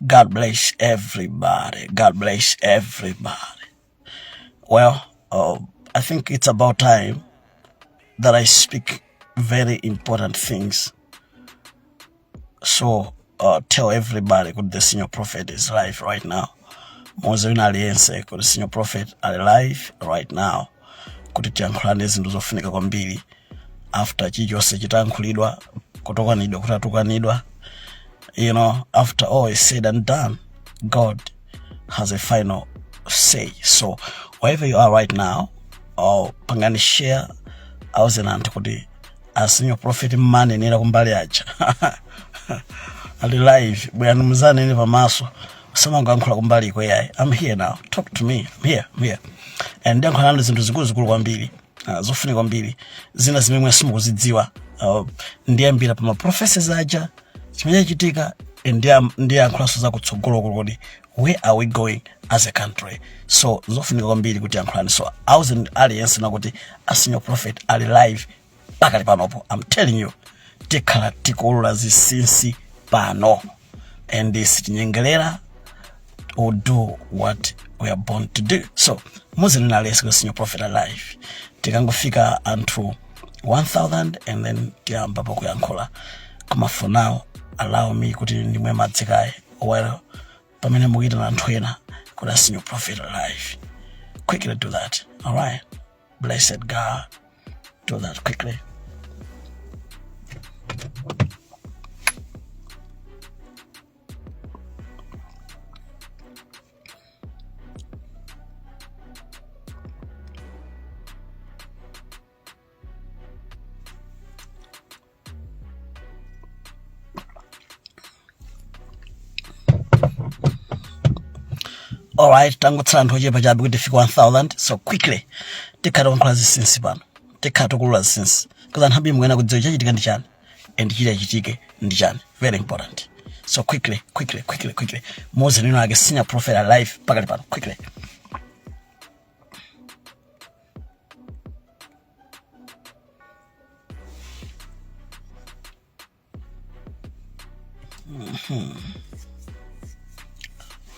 God bless everybody. God bless everybody. Well, I think it's about time that I speak very important things. So tell everybody kuti the Senior Prophet is live right now. Muuze wina aliyense kuti Senior Prophet ali live right now, kuti tiyankhulane zinthu zofunika kwambiri after chilichonse chitayankhulidwa, kutukanidwa, kuti atukanidwa. After all is said and done, God has a final say. So wherever you are right now, or pangani share, auzeni anthu kuti a Senior Prophet mmanenera kumbali aja ali live. Bwerani muzanene pamaso, usamangoyankhula kumbali iko yayi. I'm here now, talk to me. I'm here, I'm here. And ndiyankhula nanu zinthu zikuluzikulu kwambiri, zofunika kwambiri, zina zimene simukuzidziwa. Ndiyambira pa ma prophecies aja, chimene chachitika, and ndiyankhulanso zakutsogolo kuti where are we going as a country. So zofunika kwambiri kuti yankhulani. So auzeni aliyense nakuti a Senior Prophet ali live pakali panopo. I'm telling you, tikhala tikuulula zinsinsi pano and sitinyengerera. Will do what we are born to do. So muzinena aliyense kuti Senior Prophet alive. Tikangofika anthu 1000 and then tiyamba pakuyankhula. Koma for now, allow me kuti ndimwe madzi kaye while pamene mukuyitana anthu ena kuti a Senior Prophet alive. Quickly do that. All right, blessed God, do that quickly. Alright, tangotsala anthu ochepa chabe kuti tifike 1000. So quickly tikhala tikuyankhula zinsinsi pano, tikhala tikuulula zinsinsi because anthu ambiri mukuyenera kudziwa chachitika ndi chani and chitachitike ndi chani. Very important. So quickly, quickly, quickly, quickly, muuzeni wina wake Senior Prophet alive pakali pano. Quickly.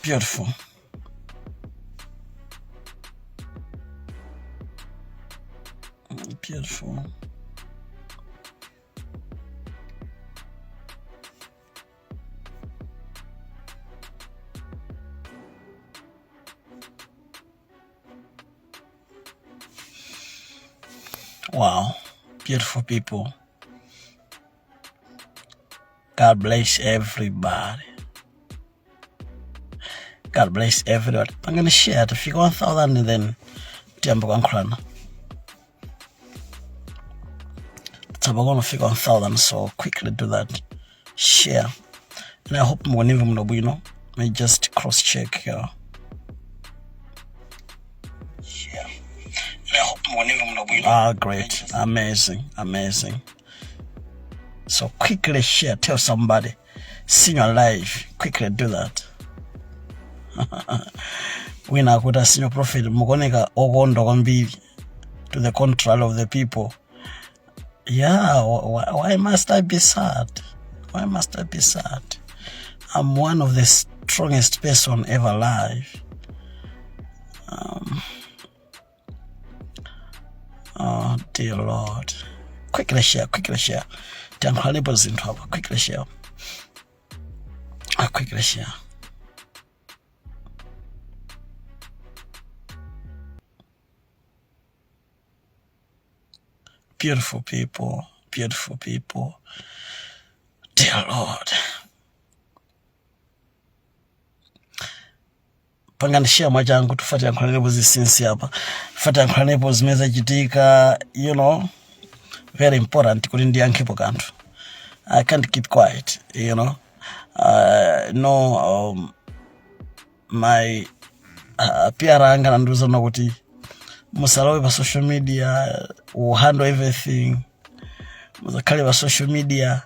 Beautiful. Beautiful. Wow. Beautiful people. God bless everybody. God bless everybody. Pangani share tufike 1000 and then tiyambe kuyankhulana. Tsopano fika 1000, so quickly do that. Share. And I hope mukundimva muno bwino. Let me just cross check here. Share. And I hope mukundimva muno bwino. Great. Amazing. Amazing. So quickly share, tell somebody, Senior live, quickly do that. Wina akuti, "Senior Prophet mukuoneka okondwa kwambiri, to the contrary of the people." Yeah, why must I be sad? Why must I be sad? I'm one of the strongest person ever alive. Oh dear Lord. Quickly share, quickly share. Tiyankhulanepo zinthu apa. Quickly share. Quickly share. Beautiful people, beautiful people. Dear Lord. Pangani share mwachangu, tifuna tiyankhulanepo zinsinsi apa, tifuna tiyankhulanepo zimene zachitika. Very important kuti ndiyankhepo kanthu. I can't keep quiet. No, my PR anga anandiuza kuti musalowe pa social media, will handle everything, musakhale pa social media.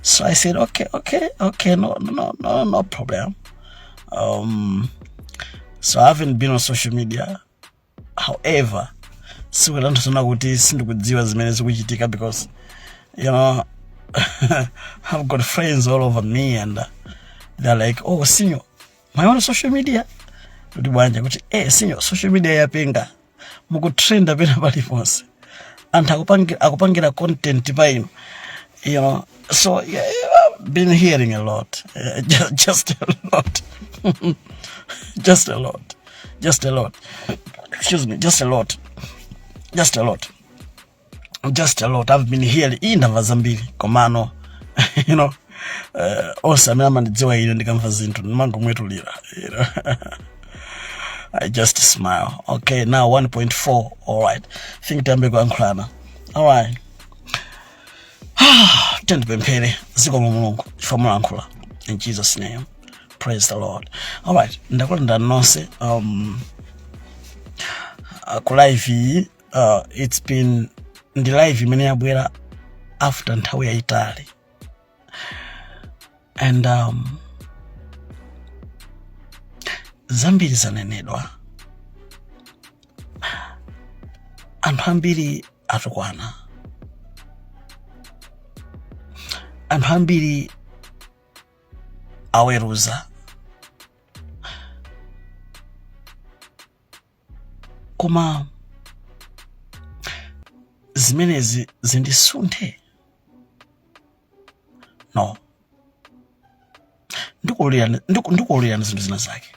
So I said, Okay, no, no problem." So I haven't been on social media. However, sikutanthauza kuti sindikudziwa zimene zikuchitika because I've got friends all over me and They're like, "Oh, senior, mwayiona social media?" Kuti bwanja kuti, "Senior, social media yapenga, mukutrenda pena paliponse, anthu akupangira content pa inu." So yeah, I've been hearing a lot, just a lot, just a lot, just a lot, excuse me, just a lot, just a lot, just a lot I've been hearing. Iyi ndamva zambiri, komano onse amene amandidziwa ine, ndikamva zinthu ndimangomwetulira. I just smile. Okay, now 1.4. All right, think tiyambe kuyankhulana. All right, tendipemphere. Zikomo Mulungu chifukwa mulankhula. In Jesus' name, praise the Lord. All right, ndakulandira nonse ku live iyi. It's been, ndi live imene yabwera after nthawi yayitali and zambiri zanenedwa, anthu ambiri atukwana, anthu ambiri aweruza, koma zimenezi zindisunthe? No. Ndikuwululirani zinthu zina zake.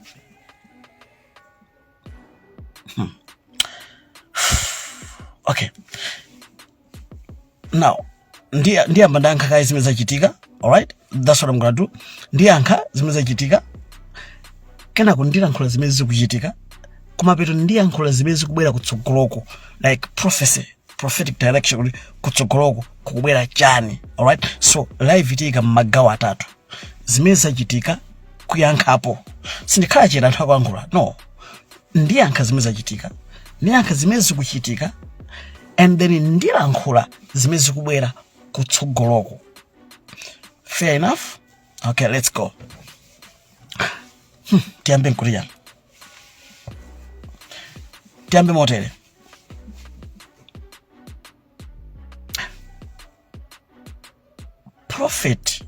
Okay, now ndiyamba ndayankha kaye zimene zachitika. Alright, that's what I'm gonna do. Ndiyankha zimene zachitika, kenako ndilankhula zimene zikuchitika, kumapeto ndiyankhula zimene zikubwera kutsogoloko, like prophecy, prophetic direction, kuti kutsogoloko kukubwera chani. Alright, so live itiyika mmagawo atatu: zimene zachitika, kuyankhapo, sindikhala chete anthu akuyankhula, no, ndiyankha zimene zachitika, ndiyankha zimene zikuchitika, and then ndilankhula zimene zikubwera kutsogoloko. Fair enough? Okay, let's go. Tiyambe nkuti chani? Tiyambe motere. Prophet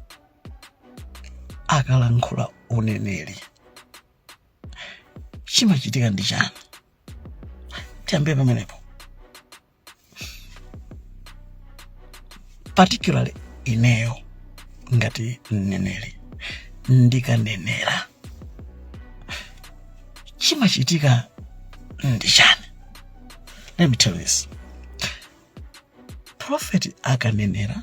akalankhula uneneri, chimachitika ndi chani? Tiyambe pamenepo. Particularly ineyo ngati mneneri, ndikanenera, chimachitika ndi chani? Let me tell you this. Prophet akanenera,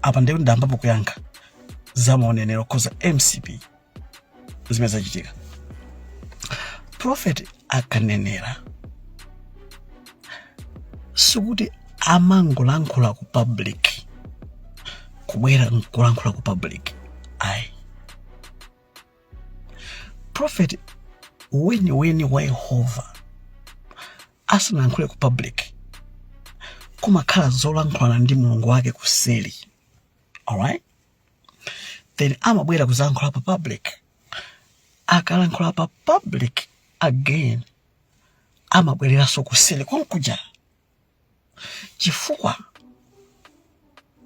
apa ndiye ndambapo kuyankha za maonenero koza MCP, zimene zachitika. Prophet akanenera, sikuti amangolankhula ku public, kubwera nkulankhula ku public, ayi. Prophet weniweni wa Yehova asanalankhule ku public, kumakhala zolankhulana ndi Mulungu wake kuseli. Alright, then amabwera kuzalankhula pa public. Akalankhula pa public, again amabwereranso kuseli konkuja, chifukwa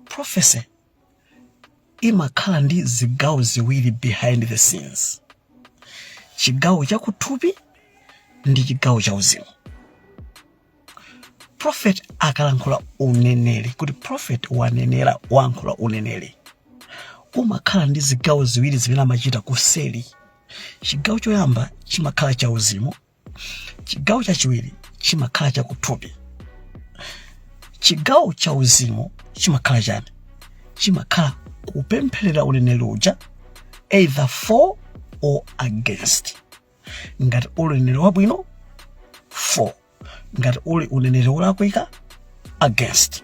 prophecy imakhala ndi zigawo ziwiri behind the scenes: chigawo chakuthupi ndi chigawo cha uzimu. Prophet akalankhula uneneri, kuti prophet wanenera, walankhula uneneri, umakhala ndi zigawo ziwiri zimene amachita kuseli. Chigawo choyamba chimakhala cha uzimu, chigawo chachiwiri chimakhala chakuthupi. Chigawo cha uzimu chimakhala chani? Chimakhala kupempherera uneneri uja, either for or against. Ngati uli uneneri wabwino, for; ngati uli uneneri wolakwika, against.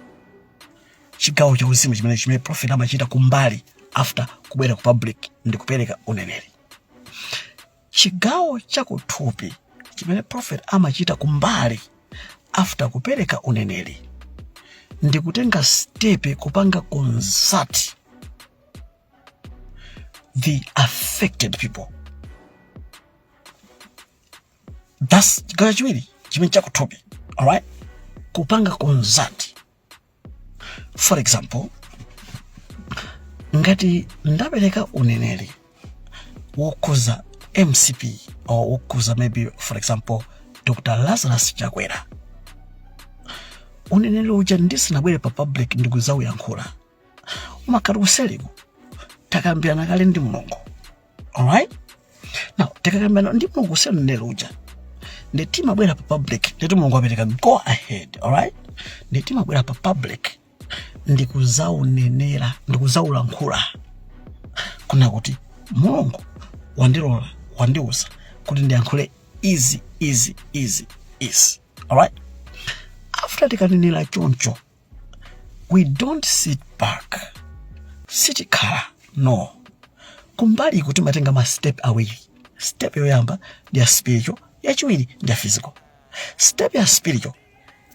Chigawo cha uzimu chimene prophet amachita kumbali after kubwera ku public ndi kupereka uneneri. Chigawo chakuthupi chimene prophet amachita kumbali after kupereka uneneri ndi kutenga step kupanga consult the affected people. That's chigawo chachiwiri chimene chakuthupi. Alright, kupanga consult. For example, Ngati ndapereka uneneri wokhuza MCP or wokhuza maybe, for example, Dr Lazarus Chakwera, uneneri uja ndisanabwere pa public ndikuzauyankhula, umakhala kuseliko takambirana kale ndi Mulungu. Alright, now tikakambirana ndi Mulungu kuseli uneneri uja, ndi timabwera pa public, nditi Mulungu apereka go ahead. Alright, ndi timabwera pa public ndikuzaunenera, ndikuzaulankhula kuna kuti Mulungu wandilola, wandiuza kuti ndiyankhule izi, izi, izi, izi. Alright, after tikanenera choncho, we don't sit back, sitikhala, no. Kumbali kuti timatenga ma step awiri. Step yoyamba ndi ya spiritual, yachiwiri ndi ya physical. Step ya spiritual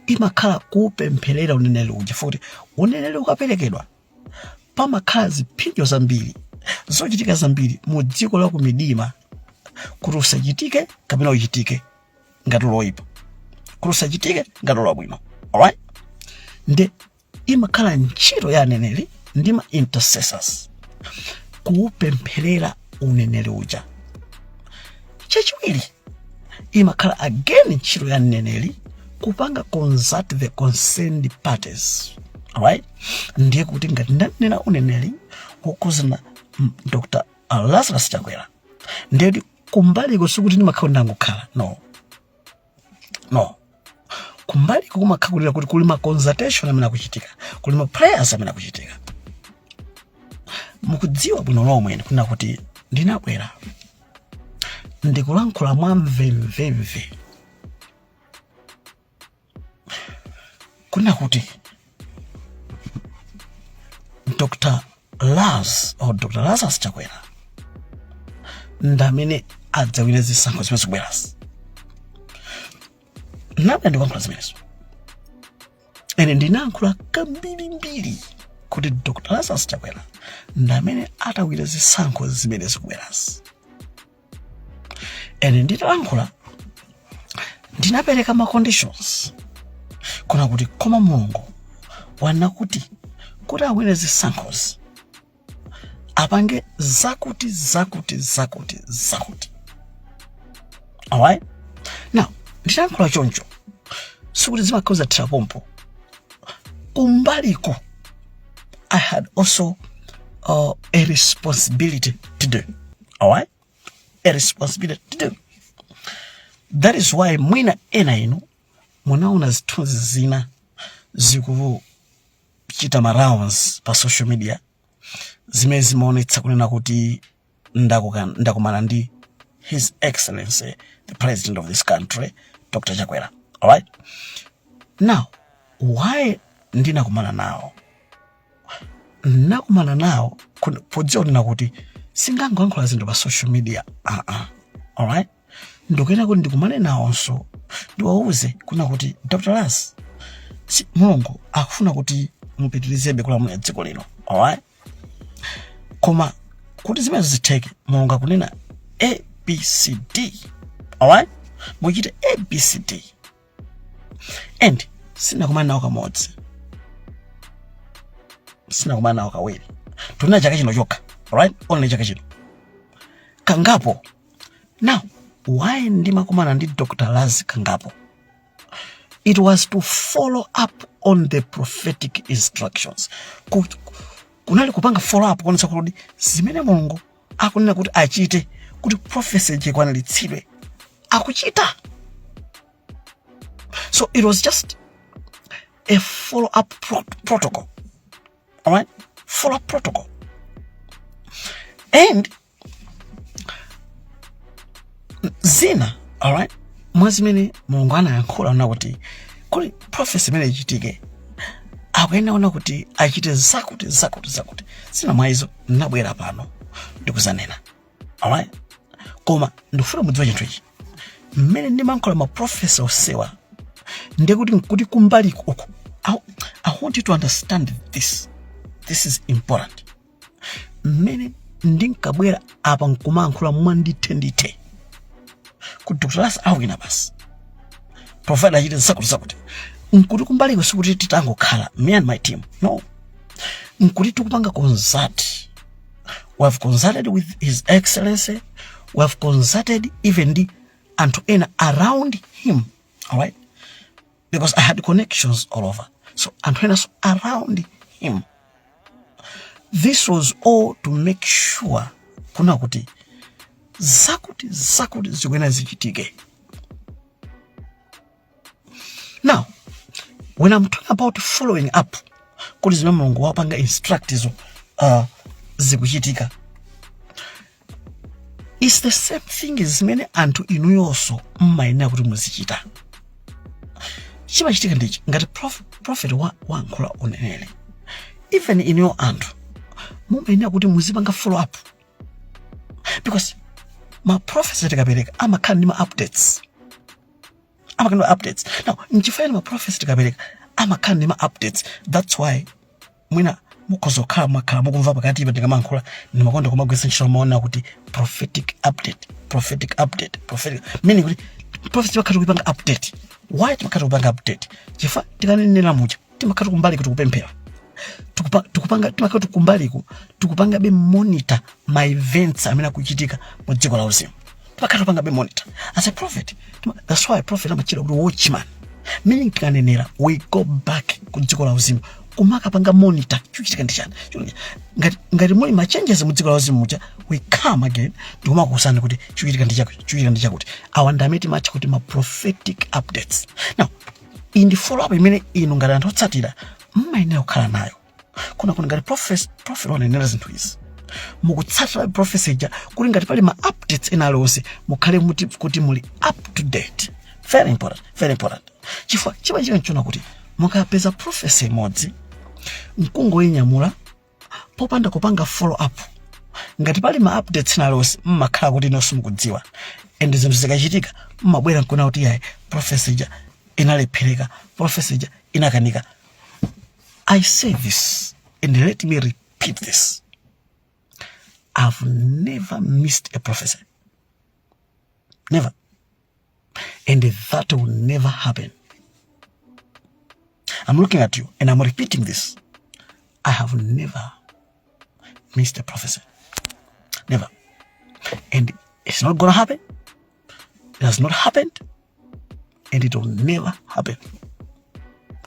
imakhala kupempherera uneneri uja, futi uneneri ukaperekedwa pamakhala ziphinjo zambiri, zochitika zambiri mu dziko la kumidima kuti usachitike kapena uchitike ngati loyipa, kuti usachitike ngati lwabwino. Alright, ndi imakhala ntchito ya aneneri ndi ma intercessors kuupempherera uneneri uja. Chachiwiri, imakhala again ntchito ya mneneri kupanga consult the concerned parties. Alright, ndiye kuti ngati ndanena uneneri wokhuzana Dr Lazarus Chakwera, ndiye kuti kumbaliko sikuti ndimakhala ndangokhala, no. Kumbaliko kumakhala kuti kuli ma consultation amene akuchitika, kuli ma prayers amene akuchitika. Mukudziwa bwino lomwe kuna kuti ndinabwera ndikulankhula mwa mvemvemve kuna kuti Dr Laz or Dr Lazarus Chakwera ndamene adzawine zisankho zimene zikubwerazi. Nabwera ndikulankhula zimenezo. Ene ndinayankhula kambirimbiri kuti Dr Lazarus Chakwera ndamene atawina zisankho zimene zikubwerazi. Ene nditalankhula ndinapereka ma conditions kuna kuti koma Mulungu wana kuti awine zisankhozi apange zakuti, zakuti, zakuti, zakuti. Alright, now nditayankhula choncho, sikuti zimakhala zathera pompo. Kumbaliko I had also a responsibility to do. Alright, a responsibility to do. That is why mwina ena inu munaona zithunzi zina zikuchita ma rounds pa social media zimene zimaonetsa kunena kuti ndakumana ndi His Excellency the President of this country, Dr Chakwera. Alright, now why ndinakumana nawo? Nakumana nawo podziwa kunena kuti singangoyankhula zinthu pa social media, Alright, ndikuyena kuti ndikumane nawonso, ndiwauze kuna kuti Dr Laz, si, Mulungu akufuna kuti mupitirizebe kulamulira dziko lino. Alright, koma kuti zimenezo zitheke, Mulungu akunena A, B, C, D. Alright, muchite A, B, C, D. And sinakumana nawo kamodzi, sinakumana nawo kawiri, tunena chaka chino chokha. Alright, only chaka chino kangapo. Now why ndimakumana ndi Dr Laz kangapo? It was to follow up on the prophetic instructions. Kunali kupanga follow up kuonetsa kuti zimene Mulungu akunena kuti achite kuti prophecy ikwaniritsidwe akuchita. So it was just a follow up protocol. Alright, follow up protocol. And zina, alright, mwa zimene Mulungu anayankhula ona kuti prophecy imene ichitike akuyenera ona kuti achite zakuti, zakuti, zakuti. Zina mwa izo nabwera pano ndikuzanena. Alright, koma ndikufuna mudziwe chinthu ichi: mmene ndimankhula ma prophecy osewa, ndekuti nkuti kumbali uku, I want you to understand this, this is important. Mmene ndinkabwera apa nkumayankhula mwandithe ndithe kuti Dr Laz awina basi, provided achite zakuti, zakuti, nkuti kumbaliko sikuti titangokhala me and my team, no. Nkuti tikupanga consult. We have consulted with His Excellency. We have consulted even the anthu ena around him, all right, because I had connections all over. So anthu ena so around him. This was all to make sure kuna kuti zakuti zakuti zikuyenera zichitike. Now, when I'm talking about following up kuti zimene Mulungu wapanga instruct izo zikuchitika, it's the same thing zimene anthu inuyonso mmayenera kuti muzichita. Chimachitika ndichi: ngati prophet wayankhula uneneri, even inuyo anthu mumayenera kuti muzipanga follow up, because ma prophecy tikapereka amakhala ndi ma updates, amakhala ndi ma updates. Now, nchifukwa ma prophecy tikapereka amakhala ndi ma updates. That's why mwina mukhoza kukhala mwakhala mukumva pakati pa ndikamayankhula ndimakonda kumagwiritsa ntchito maona kuti prophetic update, prophetic update, prophetic, meaning kuti prophecy timakhala tikupanga update. Why timakhala tikupanga update? Chifukwa tikanenera muja timakhala kumbali kuti kupemphera, tikupanga, timakhala tikumbaliko tikupanga be monitor ma events amene akuchitika mu dziko la uzimu. Timakhala tikupanga be monitor as a prophet. That's why prophet amachita kuti watchman, meaning tikanenera we go back ku dziko la uzimu kumakapanga monitor chikuchitika ndi chani. Ngati muli ma changes mu dziko la uzimu muja, we come again ndikumakuwuzani kuti chikuchitika ndi chakuti, chikuchitika ndi chakuti. Awa ndi amene timatcha kuti ma prophetic updates. Now, iyi ndi follow up imene inu ngati anthu otsatira mmayenera kukhala nayo kuna kuti ngati prophet wanenera zinthu izi, mukutsatira prophecy ija kuti ngati pali ma updates ena aliwonse mukhale muti kuti muli up to date. Very important, very important, chifukwa chimachitika nchona kuti mukapeza prophecy imodzi mkungoyinyamula popanda kupanga follow up, ngati pali ma updates ena aliwonse mmakhala kuti inonso mukudziwa, and zinthu zikachitika mmabwera nkuona kuti yayi, prophecy ija inalephereka, prophecy ija inakanika. I say this and let me repeat this: I've never missed a prophecy, never, and that will never happen. I'm looking at you and I'm repeating this: I have never missed a prophecy, never, and it's not gonna happen. It has not happened and it will never happen.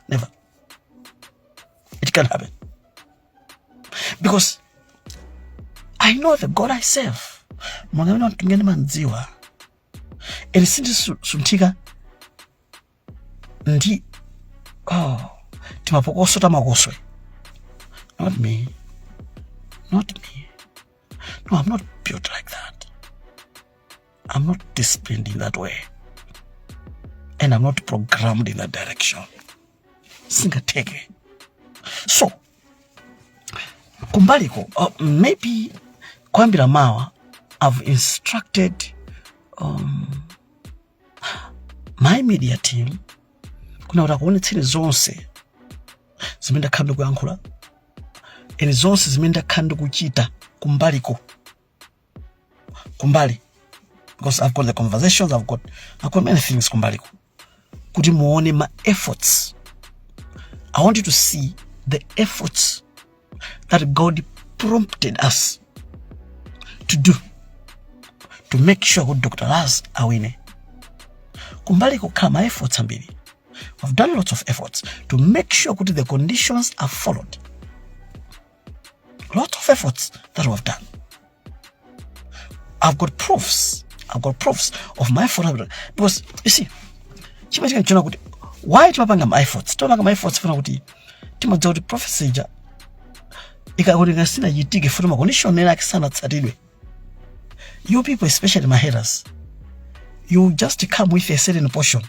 Never. It can't happen because I know the God I serve. Mwanga amene wamtungeni mandziwa and sindisunthika ndi, oh, timapokoso tamakoswe. Not me, not me. No, I'm not built like that. I'm not disciplined in that way and I'm not programmed in that direction. Singatheke. So kumbaliko, maybe kuyambira mawa, I've instructed my media team kuna kuti akuonetsere zonse zimene ndakhala ndikuyankhula and zonse zimene ndakhala ndikuchita kumbaliko, kumbali, because I've got the conversations, I've got many things kumbaliko kuti muone ma efforts. I want you to see the efforts that God prompted us to do to make sure kuti Dr Laz awine. Kumbali kukhala ma efforts ambiri. We've done lots of efforts to make sure kuti the conditions are followed. Lots of efforts that we've done. I've got proofs. I've got proofs of my effort, because you see, chimachitika nchona kuti why timapanga ma efforts? Timapanga ma efforts funa kuti timadziwa kuti prophecy ija ikakuti ngasinachitike futi ma condition ena akisanatsatidwe, you people, especially my haters, you just come with a certain portion.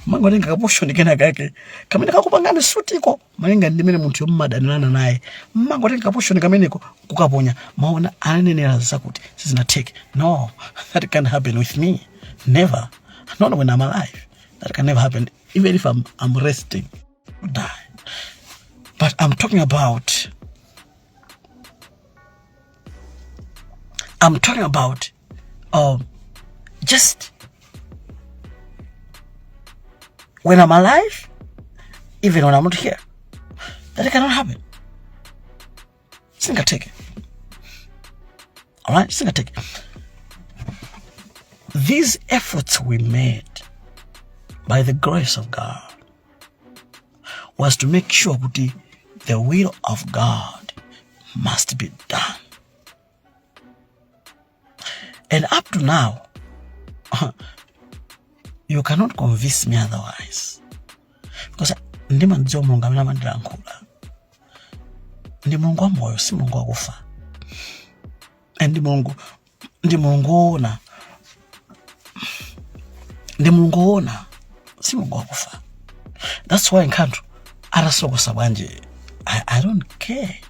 Mangotenga ka portion kena kake kamene kakupangani sutiko malinga ndi mene munthu yommadanirana naye. Mmangotenga ka portion kameneko kukaponya, maona anenera zakuti sizinatheke. No, that can't happen with me. Never. Not when I'm alive. That can never happen. Even if I'm resting, die. But I'm talking about just when I'm alive, even when I'm not here. That cannot happen. Singatheke. Alright, singatheke. These efforts we made by the grace of God was to make sure kuti the will of God must be done. And up to now, you cannot convince me otherwise, because ndimadziwa Mulungu amene amandilankhula ndi Mulungu wa moyo, si Mulungu wakufa. And ndi Mulungu, ndi Mulungu woona, ndi Mulungu woona, si Mulungu wakufa. That's why nkanthu atasokosa bwanji, I don't care.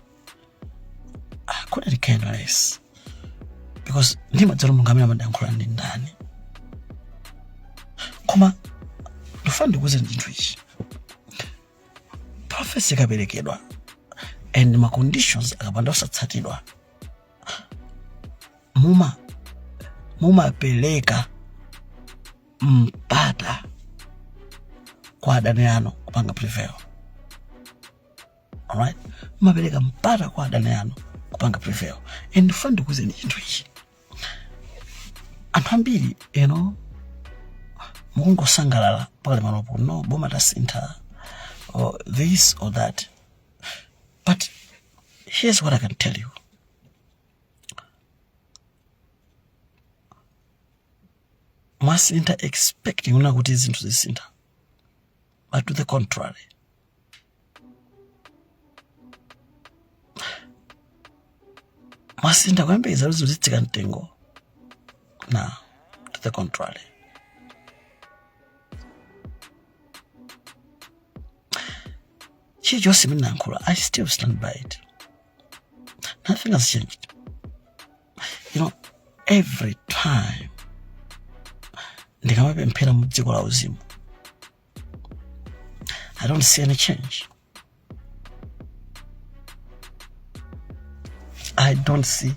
I couldn't care less, because ndimadziwa Mulungu amene amandilankhula ndi ndani. Koma ndifuna ndikuwuzeni chinthu ichi: prophecy ikaperekedwa and ma conditions akapanda kusatsatidwa, mumapereka mpata kwa adani anu kupanga prevail. Alright, mumapereka mpata kwa adani anu kupanga prevail. And ndifuna ndikuwuzeni chinthu ichi: anthu ambiri mukungosangalala pakali panopo, no, boma tasintha or this or that, but here's what I can tell you: mwasintha expecting una kuti zinthu zisintha, but to the contrary. Mwasintha kuyembekeza kuti zinthu zitsika mtengo, na to the contrary. Chilichonse imene nayankhula, I still stand by it. Nothing has changed. Every time ndikamapemphera mu dziko la uzimu, I don't see any change. I don't see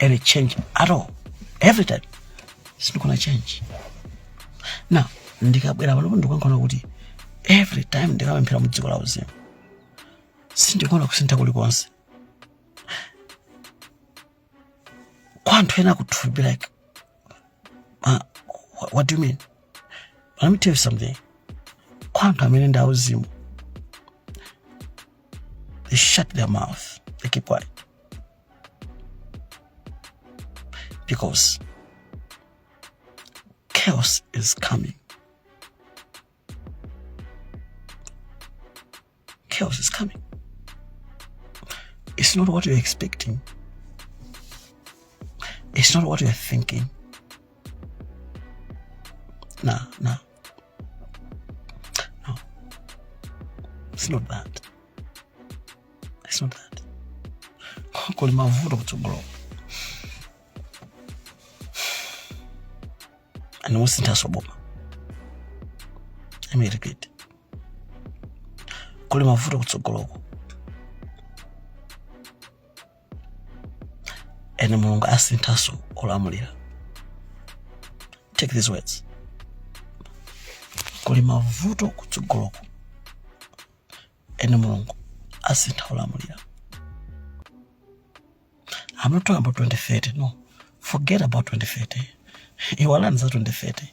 any change at all. Every time sindikuona change. Now ndikabwera panopo ndikuyankhula kuti every time ndikamapemphera mu dziko la uzimu sindikuona kusintha kulikonse. Kwa anthu ena could be like, "What do you mean?" But let me tell you something: kwa anthu amene ndi auzimu, they shut their mouth, they keep quiet, because chaos is coming. Chaos is coming. It's not what you're expecting. It's not what you're thinking. No, no. It's not that. It's not that. Kuli mavuto kutsogolo and musinthaso boma. Let me repeat: kuli mavuto kutsogoloko and Mulungu asinthaso olamulira. Take these words: kuli mavuto kutsogoloko and Mulungu asintha olamulira. I'm not talking about 2030. No, forget about 2030. Iwalani za 2030.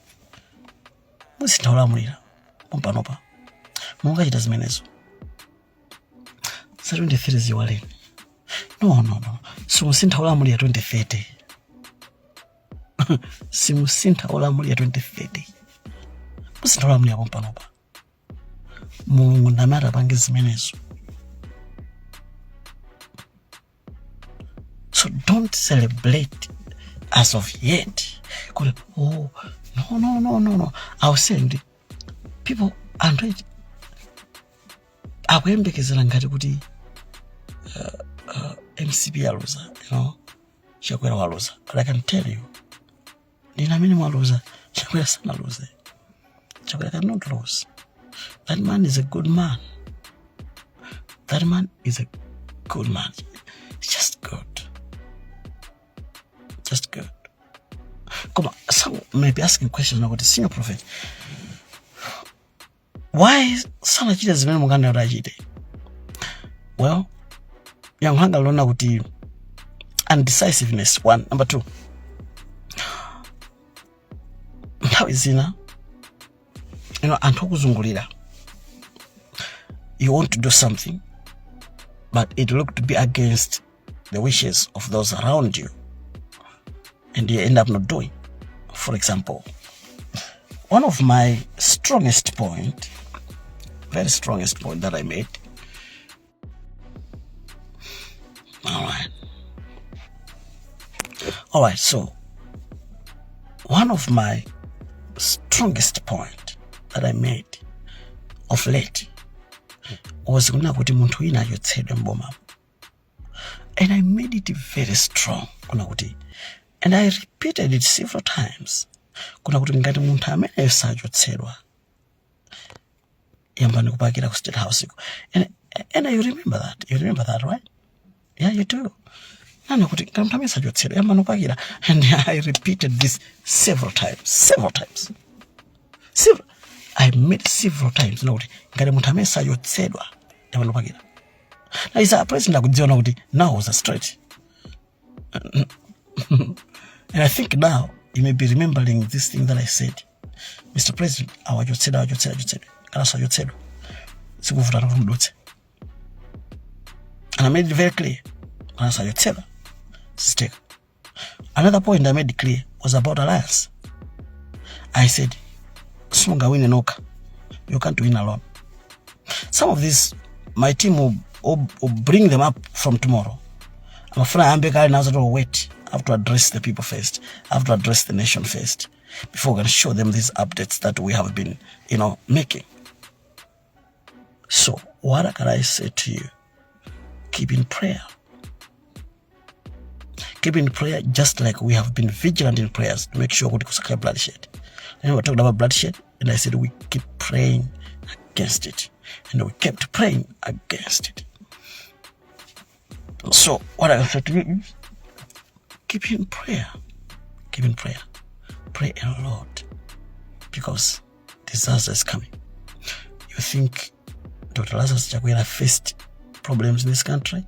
Musintha olamulira pompanopa. Mulungu achita zimenezo. Za 2030 ziwaleni. No, simusintha olamulira 2030. Simusintha olamulira 2030. Musintha olamulira pompanopa. Mulungu ndamati apange zimenezo. So don't celebrate as of yet kuti, oh, no, no. I was saying kuti people, anthu eti akuyembekezera ngati kuti MCP yaluza, Chakwera waluza. But I can tell you, ndine amene mwaluza. Chakwera sanaluze. Chakwera cannot lose. That man is a good man. That man is a good man. It's just good, just good. Come on, some may be asking questions now kuti, "Senior prophet, why sanachite zimene mukanena kuti achite?" Well, Yankho langa lona kuti undecisiveness, one. Number two, nthawi zina anthu okuzungulira, you want to do something, but it look to be against the wishes of those around you, and you end up not doing. For example, one of my strongest point, very strongest point that I made, all right, so one of my strongest point that I made of late was kunena kuti munthu wina achotsedwe mbomamo, and I made it very strong kuna kuti, and I repeated it several times, kuna kuti ngati munthu ameneyo sachotsedwa, yambani kupakira ku State House iko. And you remember that, you remember that, right? Yeah, you do. Nana kuti ngati munthu amene sachotsedwa, yambani kupakira. And I repeated this several times, several times, several, I made several times na kuti ngati munthu amene sachotsedwa, yambani kupakira. Na isa president akudziona kuti now was a straight. And I think now you may be remembering this thing that I said. Mr. President, awachotsedwa, awachotsedwa, achotsedwa. Kana sachotsedwa, sikuvutana kuti mudutse. And I made it very clear. Kana sachotsedwa, siziteka. Another point I made clear was about alliance. I said, simungawine nokha. You can't win alone. Some of these, my team will bring them up from tomorrow. Amafuna ayambe kale nazo to wait. I have to address the people first. I have to address the nation first before we can show them these updates that we have been making. So what can I say to you? Keep in prayer. Keep in prayer, just like we have been vigilant in prayers to make sure kuti kusakhale bloodshed. Remember, we talked about bloodshed, and I said we keep praying against it. And we kept praying against it. So what I say to you is keep in prayer. Keep in prayer. Pray a lot, because disaster is coming. You think Dr. Lazarus Chakwera faced problems in this country?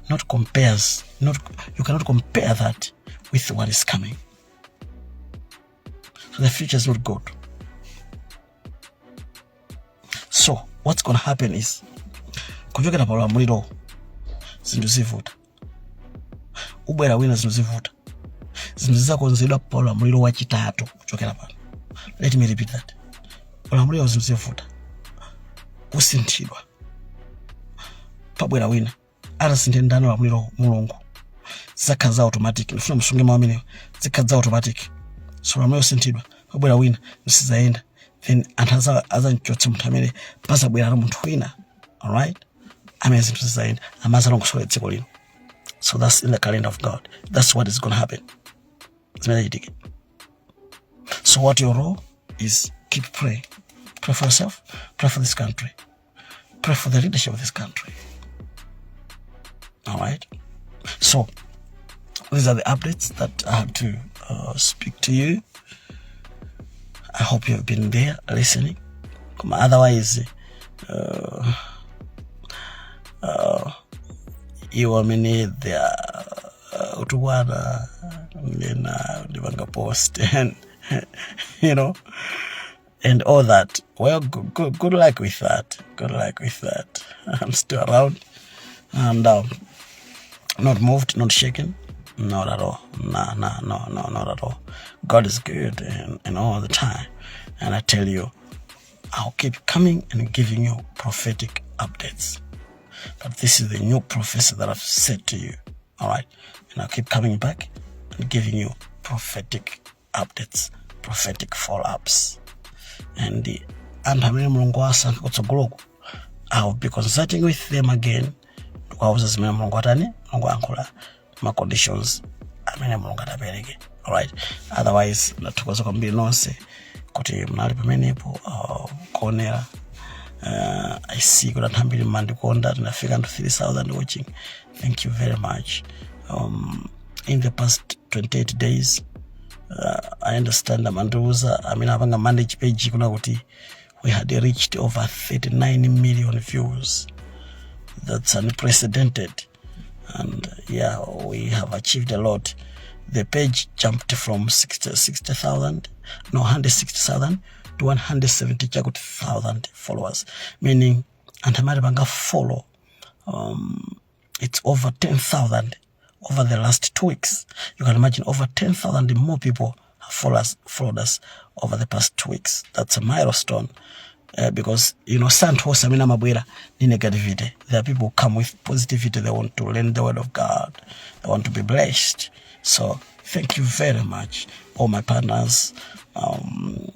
Not compares, not you cannot compare that with what is coming. So the future is not good. So what's gonna happen is kuchokera pa ulamuliro zinthu zivuta, ubwera wina, zinthu zivuta, zinthu zizakonzedwa pa ulamuliro wachitatu kuchokera pano. Let me repeat that. Ulamuliro zinthu zivuta, usinthidwa, pabwera wina. Atasinthe ndani ulamuliro? Mulungu. Zizakhala za automatic. Ndifuna musunge mawu amenewa. Zikhala za automatic. So ulamuliro usinthidwa, pabwera wina, zisizayenda, then anthu azamchotsa munthu amene, pazabwera munthu wina, alright, amene zinthu zizayenda, amazalongosola dziko lino. So that's in the calendar of God. That's what is going to happen, zimene chitike. So what your role is, keep praying. Pray for yourself, pray for this country, pray for the leadership of this country. All right, so these are the updates that I have to speak to you. I hope you have been there listening. Koma otherwise, iwo amene they are utukwana nena ndipanga post and and all that, well, good luck with that. Good luck with that. I'm still around and not moved, not shaken, not at all. No, not at all. God is good and all the time, and I tell you, I'll keep coming and giving you prophetic updates. But this is the new prophecy that I've said to you, all right? And I'll keep coming back and giving you prophetic updates, prophetic follow-ups. And the anthu amene Mulungu asankha kutsogoloko, I'll be consulting with them again, ndikuwauza zimene Mulungu atani, Mulungu ayankhula, ma conditions amene Mulungu atapereke. Alright, otherwise ndathokoza kwambiri nonse kuti munali pamenepo kuonera. I see kuti anthu ambiri mmandikonda. Tinafika anthu 3000 watching. Thank you very much. In the past 28 days, I understand, amandiuza amene apanga manage page kuna kuti we had reached over 39 million views. That's unprecedented. And yeah, we have achieved a lot. The page jumped from 60 60,000, no, 160,000 to 170 chakuti thousand followers, meaning anthu amene panga follow, it's over 10,000 over the last 2 weeks. You can imagine over 10,000 more people have followed us over the past 2 weeks. That's a milestone. Because si anthu onse amene amabwera ndi negativity. There are people who come with positivity. They want to learn the word of God. They want to be blessed. So thank you very much, all my partners,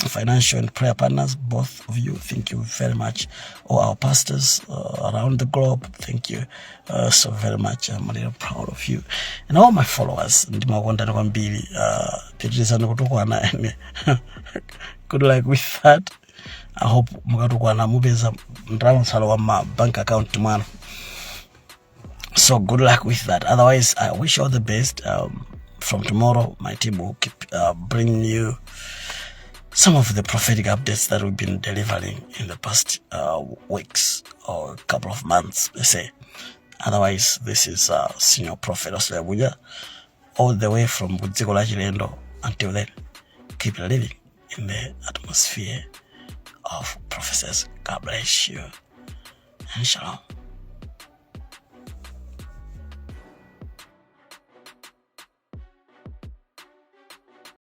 financial and prayer partners, both of you. Thank you very much. All our pastors around the globe, thank you so very much. I'm really proud of you. And all my followers, ndimakondani kwambiri. Pitirizani kutukwana. Good luck with that. I hope mukatukwana mupeza ndalama wa ma bank account mwanu. So good luck with that. Otherwise, I wish you all the best. From tomorrow, my team will keep bringing you some of the prophetic updates that we've been delivering in the past weeks or couple of months, let's say. Otherwise, this is Senior Prophet Osler Buja, all the way from dziko la chilendo. Until then, keep living in the atmosphere of prophecies. God bless you and shalom.